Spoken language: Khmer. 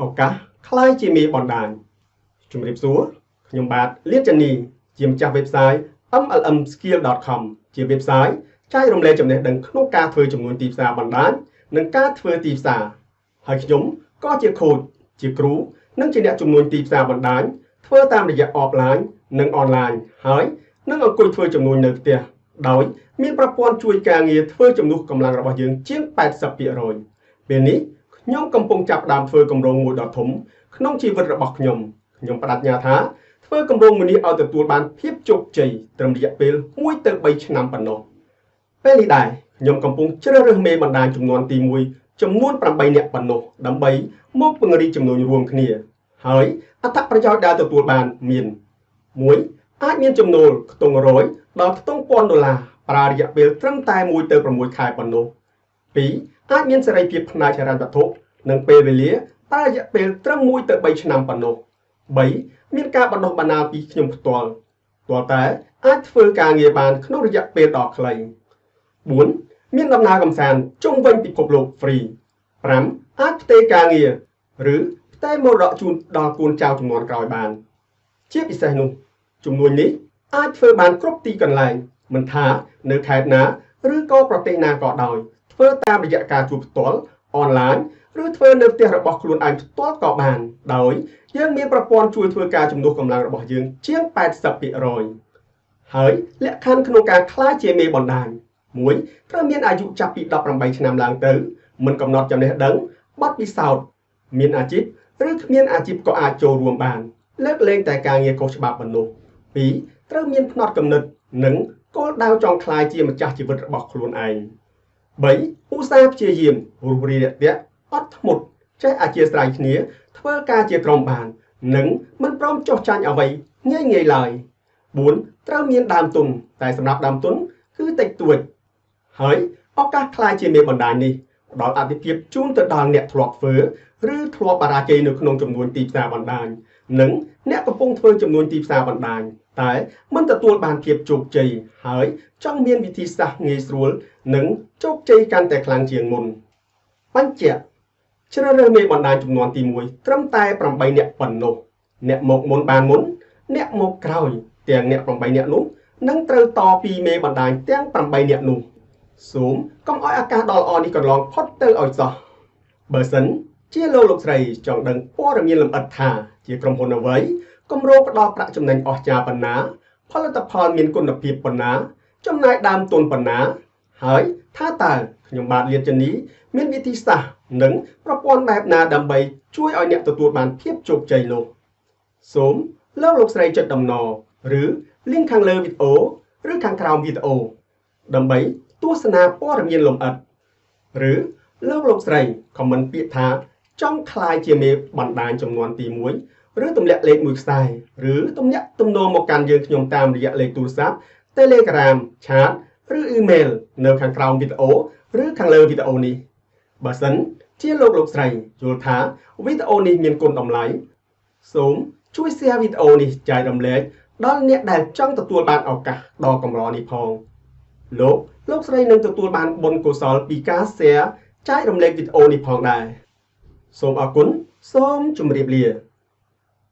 ឱកាសក្លាយជាមេបណ្ដាញជំរាបសួរខ្ញុំបាទលៀនចានីជាម្ចាស់ website mlmskill.com ជា website ចែករំលែកចំណេះដឹងក្នុងការធ្វើជំនួញទីផ្សារបណ្ដាញនិងការធ្វើទីផ្សារហើយខ្ញុំក៏ជា coach ជាគ្រូនិងជាអ្នកជំនួញទីផ្សារបណ្ដាញធ្វើតាមរយៈ offline និង online ហើយនឹងអង្គុយធ្វើជំនួញនៅផ្ទះដោយមានប្រព័ន្ធជួយការងារធ្វើជំនួសកម្លាំងរបស់យើងជាង 80% ពេលនេះខ្ញុំកំពុងចាប់ផ្ដើមធ្វើគម្រោងមួយដ៏ធំក្នុងជីវិតរបស់ខ្ញុំខ្ញុំប្តេជ្ញាថាធ្វើគម្រោងមួយនេះឲ្យទទួលបានភាពជោគជ័យត្រឹមរយៈពេល1ទៅ3ឆ្នាំប៉ុណ្ណោះពេលនេះដែរខ្ញុំកំពុងជ្រើសរើសមេបណ្ដាញចំនួនទី1ចំនួន8នាក់ប៉ុណ្ណោះដើម្បីមកពង្រីកចំនួនរួមគ្នាហើយអត្ថប្រយោជន៍ដែលទទួលបានមាន1អាចមានចំណូលខ្ទង់100ដល់ខ្ទង់1000ដុល្លារប្រើរយៈពេលត្រឹមតែ1ទៅ6ខែប៉ុណ្ណោះ2អាចមានសេរីភាពផ្នែកហិរញ្ញវត្ថុនិងពេលវេលាប្រើរយៈពេលត្រឹម1ទៅ3ឆ្នាំប៉ុណ្ណោះ3មានការបណ្ដុះបណ្ដាលពីខ្ញុំផ្ទាល់ទាល់តែអាចធ្វើការងារបានក្នុងរយៈពេលដ៏ខ្លី4មានដំណើរកម្សាន្តជុំវិញពិភពលោក free 5អាចផ្ទេរការងារឬផ្ទេរមរតកជូនដល់កូនចៅជំនាន់ក្រោយបានជាពិសេសនោះជំនួញនេះអាចធ្វើបានគ្រប់ទីកន្លែងមិនថានៅខេត្តណាឬក៏ប្រទេសណាក៏ដោយធ្វើតាមរយៈការជួបផ្ទាល់អនឡាញឬធ្វើនៅផ្ទះរបស់ខ្លួនឯងផ្ទាល់ក៏បានដោយយើងមានប្រព័ន្ធជួយធ្វើការជំនួសកម្លាំងរបស់យើងជាង 80% ហើយលក្ខខណ្ឌក្នុងការក្លាយជាមេបណ្ដាញ1ត្រូវមានអាយុចាប់ពី18ឆ្នាំឡើងទៅមិនកំណត់ចំណេះដឹងបទពិសោធន៍មានអាជីពឬគ្មានអាជីពក៏អាចចូលរួមបានលើកលែងតែការងារខុសច្បាប់ប៉ុណ្ណោះ2ត្រូវមានផ្នត់គំនិតនិងគោលដៅចង់ក្លាយជាម្ចាស់ជីវិតរបស់ខ្លួនឯង3ឧស្សាហ៍ព្យាយាមរួសរាយរាក់ទាក់អត់ធ្មត់ចេះអធ្យាស្រ័យគ្នាធ្វើការជាក្រុមបាននិងមិនព្រមចុះចាញ់អ្វីងាយងាយឡើយ4ត្រូវមានដើមទុនតែសម្រាប់ដើមទុនគឺតិចតួចហើយឱកាសក្លាយជាមេបណ្ដាញនេះផ្ដល់អត្ថិភាពជូនទៅដល់អ្នកធ្លាប់ធ្វើឬធ្លាប់បរាជ័យនៅក្នុងចំនួនទីផ្សារបណ្ដាញនិងអ្នកកំពុងធ្វើចំនួនទីផ្សារបណ្ដាញតែមិនទទួលបានភាពជោគជ័យហើយចង់មានវិធីសាស្ត្រងាយស្រួលនិងជោគជ័យកាន់តែខ្លាំងជាងមុនបញ្ជាក់ជ្រើសរើសមេបណ្ដាញចំនួនទី1ត្រឹមតែ8នាក់ប៉ុណ្ណោះអ្នកមកមុនបានមុនអ្នកមកក្រោយទាំងអ្នក8នាក់នោះនឹងត្រូវតពីមេបណ្ដាញទាំង8នាក់នោះសូមកុំឲ្យឱកាសដ៏ល្អនេះកន្លងផុតទៅឲ្យសោះបើសិនជាលោកស្រីចង់ដឹងព័ត៌មានលម្អិតថាជាក្រុមហ៊ុនអ្វីគម្រោងផ្ដល់ប្រាក់ចំណេញអស្ចារ្យប៉ុណ្ណាផលិតផលមានគុណភាពប៉ុណ្ណាចំណាយដើមទុនប៉ុណ្ណាហើយថាតើខ្ញុំបាទលៀនចានីមានវិធីសាស្ត្រនិងប្រព័ន្ធបែបណាដើម្បីជួយឲ្យអ្នកទទួលបានភាពជោគជ័យនោះសូមលោកស្រីចុចតំណឬ link ខាងលើវីដេអូឬខាងក្រោមវីដេអូដើម្បីទស្សនាព័ត៌មានលម្អិតឬលោកស្រី comment ពាក្យថាចង់ក្លាយជាមេបណ្ដាញចំនួនទី1ឬទម្លាក់លេខមួយខ្សែឬទំនាក់ទំនងមកកាន់យើងខ្ញុំតាមរយៈលេខទូរស័ព្ទ Telegram Chat ឬអ៊ីមែលនៅខាងក្រោមវីដេអូឬខាងលើវីដេអូនេះបើសិនជាលោកស្រីយល់ថាវីដេអូនេះមានគុណតម្លៃសូមជួយ share វីដេអូនេះចែករំលែកដល់អ្នកដែលចង់ទទួលបានឱកាសដ៏កម្រនេះផងលោកស្រីនឹងទទួលបានបុណ្យកុសលពីការ share ចែករំលែកវីដេអូនេះផងដែរសូមអរគុណសូមជម្រាបលា